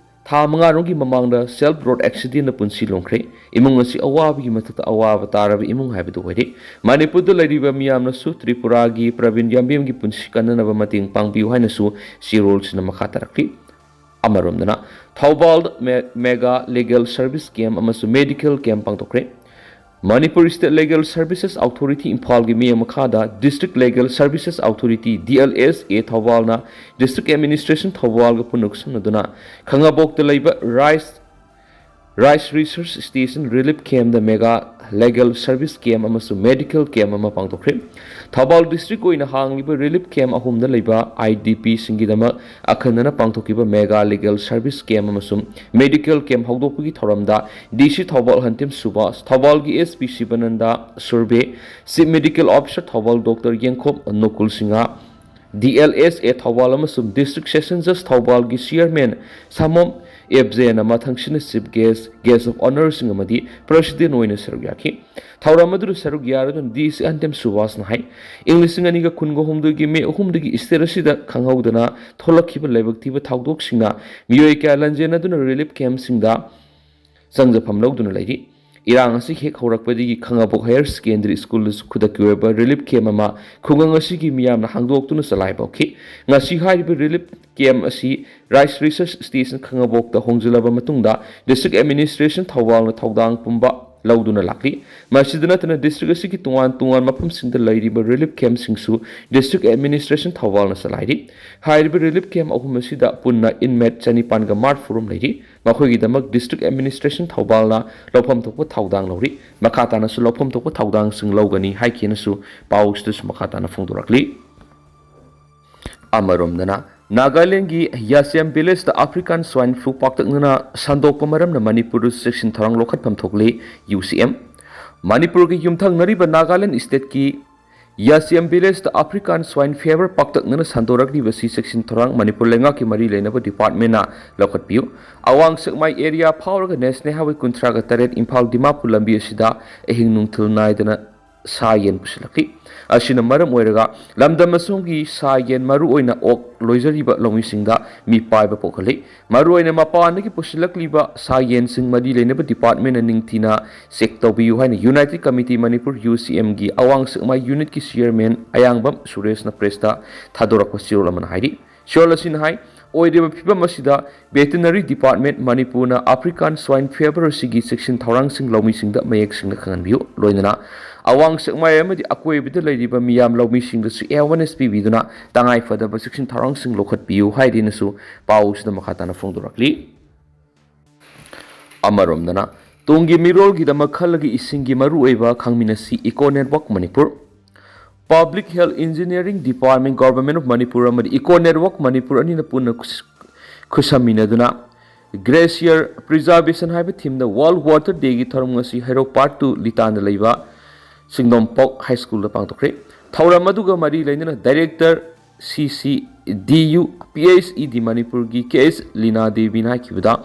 ꯊꯥ ꯃꯉꯥꯔꯣꯝꯒꯤ ꯃꯃꯥꯡꯗ ꯁꯦꯜꯐ ꯔꯣꯗ ꯑꯦꯛꯁꯤꯗꯦꯟꯗ ꯄꯨꯟꯁꯤ ꯂꯣꯡꯈ꯭ꯔꯦ꯫ ꯏꯃꯨꯡ ꯑꯁꯤ ꯑꯋꯥꯕꯒꯤ ꯃꯊꯛꯇ ꯑꯋꯥꯕ ꯇꯥꯔꯕ ꯏꯃꯨꯡ ꯍꯥꯏꯕꯗꯨ ꯑꯣꯏꯔꯦ꯫ ꯃꯅꯤꯄꯨꯔꯗ ꯂꯩꯔꯤꯕ ꯃꯤꯌꯥꯝꯅꯁꯨ ꯇ꯭ꯔꯤꯄꯨꯔꯥꯒꯤ ꯄ꯭ꯔꯕꯤꯟ ꯌꯥꯝꯕꯦꯝꯒꯤ ꯄꯨꯟꯁꯤ ꯀꯟꯅꯅꯕ ꯃꯇꯦꯡ ꯄꯥꯡꯕꯤꯌꯨ ꯍꯥꯏꯅꯁꯨ ꯆꯦꯔꯣꯜꯁꯤꯅ ꯃꯈꯥ ꯇꯥꯔꯛꯂꯤ꯫ ꯑꯃꯔꯣꯝꯗꯅ ꯊꯧꯕꯥꯜ ꯃꯦ-, ꯃꯦꯒꯥ ꯂꯤꯒꯦꯜ ꯁꯔꯚꯤꯁ ꯀꯦꯝ ꯑꯃꯁꯨꯡ ꯃꯦꯗꯤꯀꯦꯜ ꯀꯦꯝ ꯄꯥꯡꯊꯣꯛꯈ꯭ꯔꯦ꯫ Manipur state legal services authority ꯏꯝꯐꯥꯜꯒꯤ ꯃꯤꯠꯌꯦꯡ ꯃꯈꯥꯗ district legal services authority, D L S A, ꯊꯧꯕꯥꯜꯅ ꯗꯤꯁꯇ꯭ꯔꯤꯛ ꯑꯦꯗꯃꯤꯅꯤꯁꯇ꯭ꯔꯦꯁꯟ ꯊꯧꯕꯥꯜꯒ ꯄꯨꯟꯅ ꯈꯨꯠꯁꯝꯅꯗꯨꯅ ꯈꯥꯉꯕꯣꯛꯇ ꯂꯩꯕ rice, rice research station relief ꯀꯦꯝꯗ ꯃꯦꯒꯥ ꯂꯤꯒꯦꯜ ꯁꯔꯚꯤꯁ ꯀꯦꯝ ꯑꯃꯁꯨꯡ ꯃꯦꯗꯤꯀꯦꯜ ꯀꯦꯝ ꯑꯃ ꯄꯥꯡꯊꯣꯛꯈ꯭ꯔꯦ꯫ ꯊꯧꯕꯥꯜ ꯗꯤꯁꯇ꯭ꯔꯤꯛ ꯑꯣꯏꯅ ꯍꯥꯡꯂꯤꯕ ꯔꯤꯂꯤꯐ ꯀꯦꯝ ꯑꯍꯨꯝꯗ ꯂꯩꯕ ꯑꯥꯏ ꯗꯤ ꯄꯤꯁꯤꯡꯒꯤꯗꯃꯛ ꯑꯈꯟꯅꯅ ꯄꯥꯡꯊꯣꯛꯈꯤꯕ ꯃꯦꯒꯥ ꯂꯤꯒꯦꯜ ꯁꯔꯚꯤꯁ ꯀꯦꯝ ꯑꯃꯁꯨꯡ ꯃꯦꯗꯤꯀꯦꯜ ꯀꯦꯝ ꯍꯧꯗꯣꯛꯄꯒꯤ ꯊꯧꯔꯝꯗ ꯗꯤ ꯁꯤ ꯊꯧꯕꯥꯜ ꯍꯟꯇꯤꯝ ꯁꯨꯕꯥꯁ, ꯊꯧꯕꯥꯜꯒꯤ S P Shivanand Surve, chief medical officer Thoubal doctor Yengkhom Nokul Singha, D L S A Thoubal ꯑꯃꯁꯨꯡ ꯗꯤꯁꯇ꯭ꯔꯤꯛ ꯁꯦꯁꯟ ꯖꯖ ꯊꯧꯕꯥꯜꯒꯤ ꯆꯤꯌꯔꯃꯦꯟ ꯁꯥꯃꯣꯝ ꯑꯦꯞꯖꯦꯅ ꯃꯊꯪꯁꯤꯠꯅ ꯆꯤꯐ ꯒꯦꯁ, ꯒꯦꯁ ꯑꯣꯐ ꯑꯣꯅꯔꯁꯤꯡ ꯑꯃꯗꯤ ꯄ꯭ꯔꯁꯤꯗꯦꯟ ꯑꯣꯏꯅ ꯁꯔꯨꯛ ꯌꯥꯈꯤ꯫ ꯊꯧꯔꯝ ꯑꯗꯨꯗ ꯁꯔꯨꯛ ꯌꯥꯔꯗꯨꯅ ꯗꯤ ꯁꯤ ꯍꯟꯇꯤꯝ ꯁꯨꯕꯥꯁꯅ ꯍꯥꯏ, ꯏꯪ ꯂꯤꯁꯤꯡ ꯑꯅꯤꯒ ꯀꯨꯟꯒ ꯍꯨꯝꯗꯣꯏꯒꯤ ꯃꯦ ꯑꯍꯨꯝꯗꯒꯤ ꯁ꯭ꯇꯦꯠ ꯑꯁꯤꯗ ꯈꯪꯍꯧꯗꯅ ꯊꯣꯛꯂꯛꯈꯤꯕ ꯂꯥꯏꯕꯛ ꯊꯤꯕ ꯊꯧꯗꯣꯛꯁꯤꯡꯅ ꯃꯤꯑꯣꯏ ꯀꯌꯥ ꯂꯟꯖꯦꯟꯅꯗꯨꯅ ꯔꯤꯂꯤꯐ ꯀꯦꯝꯞꯁꯤꯡꯗ ꯆꯪꯖꯐꯝ ꯂꯧꯗꯨꯅ ꯂꯩꯔꯤ꯫ ꯏꯔꯥꯡ ꯑꯁꯤ ꯍꯦꯛ ꯍꯧꯔꯛꯄꯗꯒꯤ ꯈꯥꯉꯕꯣꯛ ꯍꯥꯌꯔ ꯁꯦꯀꯦꯟꯗꯔꯤ ꯁ꯭ꯀꯨꯜꯗꯁꯨ ꯈꯨꯗꯛꯀꯤ ꯑꯣꯏꯕ ꯔꯤꯂꯤꯐ ꯀꯦꯝꯞ ꯑꯃ ꯈꯨꯡꯒꯪ ꯑꯁꯤꯒꯤ ꯃꯤꯌꯥꯝꯅ ꯍꯥꯡꯗꯣꯛꯇꯨꯅ ꯆꯂꯥꯏꯕ ꯍꯧꯈꯤ꯫ ꯉꯁꯤ ꯍꯥꯏꯔꯤꯕ ꯔꯤꯂꯤꯐ ꯀꯦꯝꯞ ꯑꯁꯤ ꯔꯥꯏꯁ ꯔꯤꯁꯔꯁ ꯁ꯭ꯇꯦꯁꯟ ꯈꯥꯉꯕꯣꯛꯇ ꯍꯣꯡꯖꯤꯜꯂꯕ ꯃꯇꯨꯡꯗ ꯗꯤꯁꯇ꯭ꯔꯤꯛ ꯑꯦꯗꯃꯤꯅꯤꯁꯇ꯭ꯔꯦꯁꯟ ꯊꯧꯕꯥꯜꯅ ꯊꯧꯗꯥꯡ ꯄꯨꯝꯕ ꯂꯧꯗꯨꯅ ꯂꯥꯛꯂꯤ꯫ ꯃꯁꯤꯗ ꯅꯠꯇꯅ ꯗꯤꯁꯇ꯭ꯔꯤꯛ ꯑꯁꯤꯒꯤ ꯇꯣꯉꯥꯟ ꯇꯣꯉꯥꯟ ꯃꯐꯝꯁꯤꯡꯗ ꯂꯩꯔꯤꯕ ꯔꯤꯂꯤꯐ ꯀꯦꯝꯞꯁꯤꯡꯁꯨ ꯗꯤꯁꯇ꯭ꯔꯤꯛ ꯑꯦꯗꯃꯤꯅꯤꯁꯇ꯭ꯔꯦꯁꯟ ꯊꯧꯕꯥꯜꯅ ꯆꯂꯥꯏꯔꯤ꯫ ꯍꯥꯏꯔꯤꯕ ꯔꯤꯂꯤꯐ ꯀꯦꯝꯞ ꯑꯍꯨꯝ ꯑꯁꯤꯗ ꯄꯨꯟꯅ ꯏꯟꯃꯦꯠ ꯆꯅꯤꯄꯥꯟꯒ ꯃꯔꯤꯐꯨꯔꯣꯝ ꯂꯩꯔꯤ꯫ ꯃꯈꯣꯏꯒꯤꯗꯃꯛ ꯗꯤꯁꯇ꯭ꯔꯤꯛ ꯑꯦꯗꯃꯤꯅꯤꯁꯇ꯭ꯔꯦꯁꯟ ꯊꯧꯕꯥꯜꯅ ꯂꯧꯐꯝ ꯊꯣꯛꯄ ꯊꯧꯗꯥꯡ ꯂꯧꯔꯤ꯫ ꯃꯈꯥ ꯇꯥꯅꯁꯨ ꯂꯧꯐꯝ ꯊꯣꯛꯄ ꯊꯧꯗꯥꯡꯁꯤꯡ ꯂꯧꯒꯅꯤ ꯍꯥꯏꯈꯤꯅꯁꯨ ꯄꯥꯎ ꯑꯁꯤꯗꯁꯨ ꯃꯈꯥ ꯇꯥꯅ ꯐꯣꯡꯗꯣꯔꯛꯂꯤ꯫ ꯑꯃꯔꯣꯝꯗꯅ, ꯅꯥꯒꯥꯂꯦꯟꯒꯤ ꯌꯥꯁꯤꯌꯥꯝ ꯚꯤꯂꯦꯖꯇ ꯑꯐ꯭ꯔꯤꯀꯥꯟ ꯁ꯭ꯋꯥꯏꯟ ꯐ꯭ꯂꯨ ꯄꯥꯛꯇꯛꯅꯅ ꯁꯟꯗꯣꯛꯄ ꯃꯔꯝꯅ ꯃꯅꯤꯄꯨꯔꯗꯁꯨ ꯆꯦꯛꯁꯤꯟ ꯊꯧꯔꯥꯡ ꯂꯧꯈꯠꯐꯝ ꯊꯣꯛꯂꯤ, ꯌꯨ ꯁꯤ ꯑꯦꯝ꯫ ꯃꯅꯤꯄꯨꯔꯒ ꯌꯨꯝꯊꯪꯅꯔꯤꯕ ꯅꯥꯒꯥꯂꯦꯟ ꯁ꯭ꯇꯦꯠꯀꯤ ꯌꯥꯁꯤꯌꯥꯝ ꯚꯤꯂꯦꯖꯇ ꯑꯐ꯭ꯔꯤꯀꯥꯟ ꯁ꯭ꯋꯥꯏꯟ ꯐꯤꯚꯔ ꯄꯥꯛꯇꯛꯅꯅ ꯁꯟꯗꯣꯔꯛꯂꯤꯕꯁꯤ ꯆꯦꯛꯁꯤꯟ ꯊꯧꯔꯥꯡ ꯃꯅꯤꯄꯨꯔ ꯂꯩꯉꯥꯛꯀꯤ ꯃꯔꯤ ꯂꯩꯅꯕ ꯗꯤꯄꯥꯔꯠꯃꯦꯟꯅ ꯂꯧꯈꯠꯄꯤꯌꯨ꯫ ꯑꯋꯥꯡ ꯁꯦꯛꯃꯥꯏ ꯑꯦꯔꯤꯌꯥ ꯐꯥꯎꯔꯒ ꯅꯦꯁꯅꯦꯜ ꯍꯥꯏꯋꯦ ꯀꯨꯟꯊ꯭ꯔꯥꯒ ꯇꯔꯦꯠ ꯏꯝꯐꯥꯜ ꯗꯤꯃꯥꯄꯨꯔ ꯂꯝꯕꯤ ꯑꯁꯤꯗ ꯑꯍꯤꯡ ꯅꯨꯡꯊꯤꯜ ꯅꯥꯏꯗꯅ ꯁꯥ ꯌꯦꯟ ꯄꯨꯁꯤꯜꯂꯛꯂꯤ꯫ ꯑꯁꯤꯅ ꯃꯔꯝ ꯑꯣꯏꯔꯒ ꯂꯝꯗꯝ ꯑꯁꯣꯝꯒꯤ ꯁꯥ ꯌꯦꯟ, ꯃꯔꯨꯑꯣꯏꯅ ꯑꯣꯛ ꯂꯣꯏꯖꯔꯤꯕ ꯂꯧꯃꯤꯁꯤꯡꯗ ꯃꯤꯄꯥꯏꯕ ꯄꯣꯛꯍꯜꯂꯤ꯫ ꯃꯔꯨꯑꯣꯏꯅ ꯃꯄꯥꯟꯗꯒꯤ ꯄꯨꯁꯤꯜꯂꯛꯂꯤꯕ ꯁꯥ ꯌꯦꯟꯁꯤꯡ ꯃꯔꯤ ꯂꯩꯅꯕ ꯗꯤꯄꯥꯔꯠꯃꯦꯟꯅ ꯅꯤꯡꯊꯤꯅ ꯆꯦꯛ ꯇꯧꯕꯤꯌꯨ ꯍꯥꯏꯅ ꯌꯨꯅꯥꯏꯇꯦꯗ ꯀꯃꯤꯇꯤ ꯃꯅꯤꯄꯨꯔ, ꯌꯨ ꯁꯤ ꯑꯦꯝꯒꯤ ꯑꯋꯥꯡ ꯁꯦꯛꯃꯥꯏ ꯌꯨꯅꯤꯠꯀꯤ ꯆꯤꯌꯔꯃꯦꯟ ꯑꯌꯥꯡꯕꯝ ꯁꯨꯔꯦꯁꯅ ꯄ꯭ꯔꯦꯁꯇ ꯊꯥꯗꯣꯔꯛꯄ ꯆꯦꯔꯣꯜ ꯑꯃꯅ ꯍꯥꯏꯔꯤ꯫ ꯆꯦꯔꯣꯜ ꯑꯁꯤꯅ ꯍꯥꯏ, ꯑꯣꯏꯔꯤꯕ ꯐꯤꯕꯝ ꯑꯁꯤꯗ ꯚꯦꯇꯤꯅꯔꯤ ꯗꯤꯄꯥꯔꯠꯃꯦꯟ ꯃꯅꯤꯄꯨꯔꯅ ꯑꯐ꯭ꯔꯤꯀꯥꯟ ꯁ꯭ꯋꯥꯏꯟ ꯐꯤꯚꯔ ꯑꯁꯤꯒꯤ ꯆꯦꯛꯁꯤꯟ ꯊꯧꯔꯥꯡꯁꯤꯡ ꯂꯧꯃꯤꯁꯤꯡꯗ ꯃꯌꯦꯛ ꯁꯦꯡꯅ ꯈꯪꯍꯟꯕꯤꯌꯨ꯫ ꯂꯣꯏꯅꯅ ꯑꯋꯥꯡ ꯁꯦꯛꯃꯥꯏ ꯑꯃꯗꯤ ꯑꯀꯣꯏꯕꯗ ꯂꯩꯔꯤꯕ ꯃꯤꯌꯥꯝ ꯂꯧꯃꯤꯁꯤꯡꯗꯁꯨ ꯑꯦꯋꯥꯔꯅꯦꯁ ꯄꯤꯕꯤꯗꯨꯅ ꯇꯉꯥꯏ ꯐꯗꯕ ꯆꯦꯛꯁꯤꯟ ꯊꯧꯔꯥꯡꯁꯤꯡ ꯂꯧꯈꯠꯄꯤꯌꯨ ꯍꯥꯏꯗꯨꯅꯁꯨ ꯄꯥꯎ ꯑꯁꯤꯗ ꯃꯈꯥ ꯇꯥꯅ ꯐꯣꯡꯗꯣꯔꯛꯂꯤ꯫ ꯑꯃꯔꯣꯝꯗꯅ, ꯇꯨꯡꯒꯤ ꯃꯤꯔꯣꯜꯒꯤꯗꯃꯛ ꯈꯜꯂꯒ ꯏꯁꯤꯡꯒꯤ ꯃꯔꯨꯑꯣꯏꯕ ꯈꯪꯃꯤꯟꯅꯁꯤ eco network Manipur. Public health engineering department, government of Manipur ꯑꯃꯗꯤ ꯏꯀꯣ ꯅꯦꯠꯋꯥꯔꯛ ꯃꯅꯤꯄꯨꯔ ꯑꯅꯤꯅ ꯄꯨꯟꯅ ꯈꯨꯠꯁ-, ꯈꯨꯠꯁꯝꯃꯤꯟꯅꯗꯨꯅ ꯒ꯭ꯂꯦꯁꯤꯌꯔ ꯄ꯭ꯔꯤꯖꯥꯔꯕꯦꯁꯟ ꯍꯥꯏꯕ ꯊꯤꯝꯗ ꯋꯥꯔꯜꯗ ꯋꯥꯇꯔ ꯗꯦꯒꯤ ꯊꯧꯔꯝ ꯉꯁꯤ ꯍꯩꯔꯣꯛ ꯄꯥꯔꯠ ꯇꯨ ꯂꯤꯇꯥꯟꯗ ꯂꯩꯕ ꯆꯤꯡꯗꯣꯝꯄꯣꯛ ꯍꯥꯏ ꯁ꯭ꯀꯨꯜꯗ ꯄꯥꯡꯊꯣꯛꯈ꯭ꯔꯦ꯫ ꯊꯧꯔꯝ ꯑꯗꯨꯒ ꯃꯔꯤ ꯂꯩꯅꯅ ꯗꯥꯏꯔꯦꯛꯇꯔ ꯁꯤ ꯁꯤ ꯗꯤ ꯌꯨ ꯄꯤ ꯑꯩꯆ ꯏ ꯗꯤ ꯃꯅꯤꯄꯨꯔꯒꯤ ꯀꯦ ꯑꯦꯁ ꯂꯤꯅꯥ ꯗꯦꯕꯤꯅ ꯍꯥꯏꯈꯤꯕꯗ,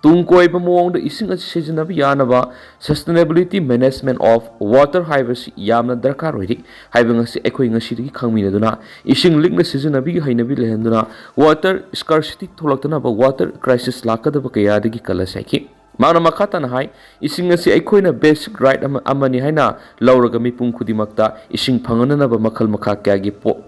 ꯇꯨꯡ ꯀꯣꯏꯕ ꯃꯑꯣꯡꯗ ꯏꯁꯤꯡ ꯑꯁꯤ ꯁꯤꯖꯤꯟꯅꯕ ꯌꯥꯅꯕ Sustainability Management of Water ꯍꯥꯏꯕꯁꯤ ꯌꯥꯝꯅ ꯗꯔꯀꯥꯔ ꯑꯣꯏꯔꯤ ꯍꯥꯏꯕ ꯉꯁꯤ ꯑꯩꯈꯣꯏ ꯉꯁꯤꯗꯒꯤ ꯈꯪꯃꯤꯟꯅꯗꯨꯅ, ꯏꯁꯤꯡ ꯂꯤꯛꯅ ꯁꯤꯖꯤꯟꯅꯕꯒꯤ ꯍꯩꯅꯕꯤ ꯂꯩꯍꯟꯗꯨꯅ, ꯋꯥꯇꯔ ꯁ꯭ꯀꯥꯔꯁꯤꯇꯤ ꯊꯣꯛꯂꯛꯇꯅꯕ, ꯋꯥꯇꯔ ꯀ꯭ꯔꯥꯏꯁꯤꯁ ꯂꯥꯛꯀꯗꯕ ꯀꯌꯥꯗꯒꯤ ꯀꯜꯂꯁꯤ ꯍꯥꯏꯈꯤ꯫ ꯃꯍꯥꯛꯅ ꯃꯈꯥ ꯇꯥꯅ ꯍꯥꯏ, ꯏꯁꯤꯡ ꯑꯁꯤ ꯑꯩꯈꯣꯏꯅ basic right ꯑꯃ, ꯑꯃꯅꯤ ꯍꯥꯏꯅ ꯂꯧꯔꯒ ꯃꯤꯄꯨꯝ ꯈꯨꯗꯤꯡꯃꯛꯇ ꯏꯁꯤꯡ ꯐꯪꯍꯟꯅꯅꯕ ꯃꯈꯜ ꯃꯈꯥ ꯀꯌꯥꯒꯤ ꯄꯣ-,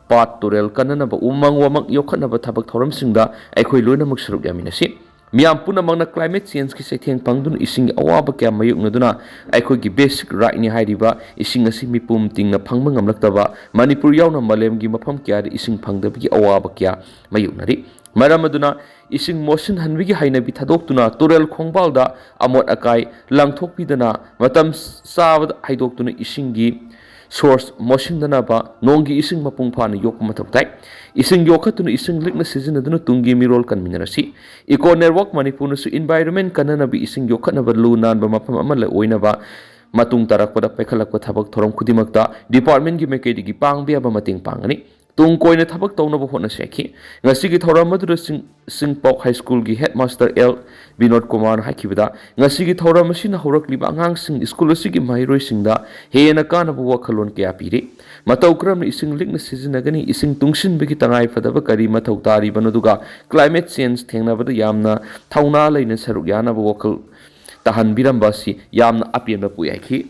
ꯄꯥꯠ ꯇꯨꯔꯦꯜ ꯀꯟꯅꯅꯕ, ꯎꯃꯪ ꯋꯥꯃꯪ ꯌꯣꯛꯈꯠꯅꯕ ꯊꯕꯛ ꯊꯧꯔꯝꯁꯤꯡꯗ ꯑꯩꯈꯣꯏ ꯂꯣꯏꯅꯃꯛ ꯁꯔꯨꯛ ꯌꯥꯃꯤꯟꯅꯁꯤ꯫ ꯃꯤꯌꯥꯝ ꯄꯨꯝꯅꯃꯛꯅ climate changeꯀꯤ ꯆꯩꯊꯦꯡ ꯐꯪꯗꯨꯅ ꯏꯁꯤꯡꯒꯤ ꯑꯋꯥꯕ ꯀꯌꯥ ꯃꯥꯌꯣꯛꯅꯗꯨꯅ ꯑꯩꯈꯣꯏꯒꯤ basic rightꯅꯤ ꯍꯥꯏꯔꯤꯕ ꯏꯁꯤꯡ ꯑꯁꯤ ꯃꯤꯄꯨꯝ ꯇꯤꯡꯅ ꯐꯪꯕ ꯉꯝꯂꯛꯇꯕ ꯃꯅꯤꯄꯨꯔ ꯌꯥꯎꯅ ꯃꯥꯂꯦꯝꯒꯤ ꯃꯐꯝ ꯀꯌꯥꯗ ꯏꯁꯤꯡ ꯐꯪꯗꯕꯒꯤ ꯑꯋꯥꯕ ꯀꯌꯥ ꯃꯥꯌꯣꯛꯅꯔꯤ꯫ ꯃꯔꯝ ꯑꯗꯨꯅ ꯏꯁꯤꯡ ꯃꯣꯠꯁꯤꯟꯍꯟꯕꯒꯤ ꯍꯩꯅꯕꯤ ꯊꯥꯗꯣꯛꯇꯨꯅ ꯇꯨꯔꯦꯜ ꯈꯣꯡꯕꯥꯜꯗ ꯑꯃꯣꯠ ꯑꯀꯥꯏ ꯂꯪꯊꯣꯛꯄꯤꯗꯅ ꯃꯇꯝ ꯆꯥꯕꯗ ꯍꯩꯗꯣꯛꯇꯨꯅ ꯏꯁꯤꯡꯒꯤ source ꯃꯣꯠꯁꯤꯟꯗꯅꯕ ꯅꯣꯡꯒꯤ ꯏꯁꯤꯡ ꯃꯄꯨꯡ ꯐꯥꯅ ꯌꯣꯛꯄ ꯃꯊꯧ ꯇꯥꯏ꯫ ꯏꯁꯤꯡ ꯌꯣꯛꯈꯠꯇꯨꯅ ꯏꯁꯤꯡ ꯂꯤꯛꯅ ꯁꯤꯖꯤꯟꯅꯗꯨꯅ ꯇꯨꯡꯒꯤ ꯃꯤꯔꯣꯜ ꯀꯟꯃꯤꯟꯅꯔꯁꯤ꯫ Eco Network ꯃꯅꯤꯄꯨꯔꯅꯁꯨ environment ꯀꯟꯅꯅꯕ ꯏꯁꯤꯡ ꯌꯣꯛꯈꯠꯅꯕ ꯂꯨ ꯅꯥꯟꯕ ꯃꯐꯝ ꯑꯃ ꯑꯣꯏꯅꯕ ꯃꯇꯨꯡ ꯇꯥꯔꯛꯄꯗ ꯄꯥꯏꯈꯠꯂꯛꯄ ꯊꯕꯛ ꯊꯧꯔꯝ ꯈꯨꯗꯤꯡꯃꯛꯇ departmentꯀꯤ ꯃꯥꯏꯀꯩꯗꯒꯤ ꯄꯥꯡꯕ ꯌꯥꯕ ꯃꯇꯦꯡ ꯄꯥꯡꯒꯅꯤ꯫ ꯇꯨꯡ ꯀꯣꯏꯅ ꯊꯕꯛ ꯇꯧꯅꯕ ꯍꯣꯠꯅꯁꯤ ꯍꯥꯏꯈꯤ꯫ ꯉꯁꯤꯒꯤ ꯊꯧꯔꯝ ꯑꯗꯨꯗ ꯆꯤꯡ-, ꯆꯤꯡꯄꯣꯛ High Schoolꯒꯤ headmaster ꯑꯦꯜ ꯕꯤꯅꯣꯗ ꯀꯨꯃꯥꯔꯅ ꯍꯥꯏꯈꯤꯕꯗ, ꯉꯁꯤꯒꯤ ꯊꯧꯔꯝ ꯑꯁꯤꯅ ꯍꯧꯔꯛꯂꯤꯕ ꯑꯉꯥꯡꯁꯤꯡ school ꯑꯁꯤꯒꯤ ꯃꯍꯩꯔꯣꯏꯁꯤꯡꯗ ꯍꯦꯟꯅ ꯀꯥꯟꯅꯕ ꯋꯥꯈꯜꯂꯣꯟ ꯀꯌꯥ ꯄꯤꯔꯤ꯫ ꯃꯇꯧ ꯀꯔꯝꯅ ꯏꯁꯤꯡ ꯂꯤꯛꯅ ꯁꯤꯖꯤꯟꯅꯒꯅꯤ, ꯏꯁꯤꯡ ꯇꯨꯡꯁꯤꯟꯕꯒꯤ ꯇꯉꯥꯏꯐꯗꯕ ꯀꯔꯤ ꯃꯊꯧ ꯇꯥꯔꯤꯕꯅꯣ, ꯑꯗꯨꯒ climate change ꯊꯦꯡꯅꯕꯗ ꯌꯥꯝꯅ ꯊꯧꯅꯥ ꯂꯩꯅ ꯁꯔꯨꯛ ꯌꯥꯅꯕ ꯋꯥꯈꯜ ꯇꯥꯍꯟꯕꯤꯔꯝꯕ ꯑꯁꯤ ꯌꯥꯝꯅ ꯑꯄꯦꯟꯕ ꯄꯣꯛꯏ ꯍꯥꯏꯈꯤ꯫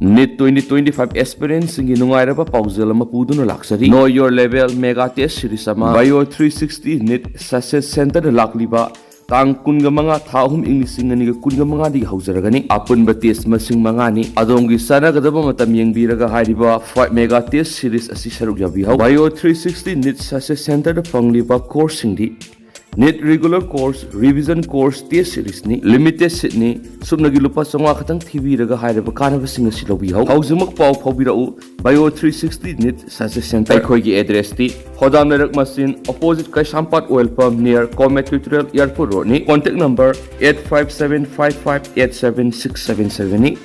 NEET twenty twenty-five aspirantꯁꯤꯡꯒꯤ ꯅꯨꯡꯉꯥꯏꯔꯕ ꯄꯥꯎꯖꯦꯜ ꯑꯃ ꯄꯨꯗꯨꯅ ꯂꯥꯛꯆꯔꯤ꯫ Know Your Level Mega Test Series ꯑꯃ Bio three sixty NEET Success Centerꯗ ꯂꯥꯛꯂꯤꯕ ꯇꯥꯡ ꯀꯨꯟꯃꯉꯥ ꯊꯥ ꯑꯍꯨꯝ ꯏꯪ ꯂꯤꯁꯤꯡ ꯑꯅꯤꯒ ꯀꯨꯟꯃꯉꯥꯗꯒꯤ ꯍꯧꯖꯔꯒꯅꯤ꯫ ꯑꯄꯨꯟꯕ test ꯃꯁꯤꯡ ꯃꯉꯥꯅꯤ꯫ ꯑꯗꯣꯝꯒꯤ ꯆꯥꯟꯅꯒꯗꯕ ꯃꯇꯝ ꯌꯦꯡꯕꯤꯔꯒ ꯍꯥꯏꯔꯤꯕ five Mega Test Series ꯑꯁꯤ ꯁꯔꯨꯛ ꯌꯥꯕꯤꯍꯧ꯫ Bio three sixty NEET Success Centerꯗ ꯐꯪꯂꯤꯕ courseꯁꯤꯡꯗꯤ: NEET Regular Course, Revision Course, Test Seriesꯅꯤ꯫ Limited seatꯅꯤ꯫ ꯁꯨꯞꯅꯒꯤ ꯂꯨꯄꯥ ꯆꯥꯝꯃꯉꯥ ꯈꯛꯇꯪ ꯊꯤꯕꯤꯔꯒ ꯍꯥꯏꯔꯤꯕ ꯀꯥꯟꯅꯕꯁꯤꯡ ꯑꯁꯤ ꯂꯧꯕꯤꯍꯧ꯫ ꯍꯧꯖꯤꯛꯃꯛ ꯄꯥꯎ ꯐꯥꯎꯕꯤꯔꯛꯎ꯫ Bio three sixty NEET Success Center꯫ ꯑꯩꯈꯣꯏꯒꯤ addressꯇꯤ ꯍꯣꯗꯥꯝ ꯂꯩꯔꯛ ꯃꯆꯤꯟ, opposite ꯀꯩꯁꯥꯝꯄꯥꯠ oil pump, near Comet Petroleum Airport Roadꯅꯤ꯫ Contact number eight five seven five five eight seven six seven sevenꯅꯤ꯫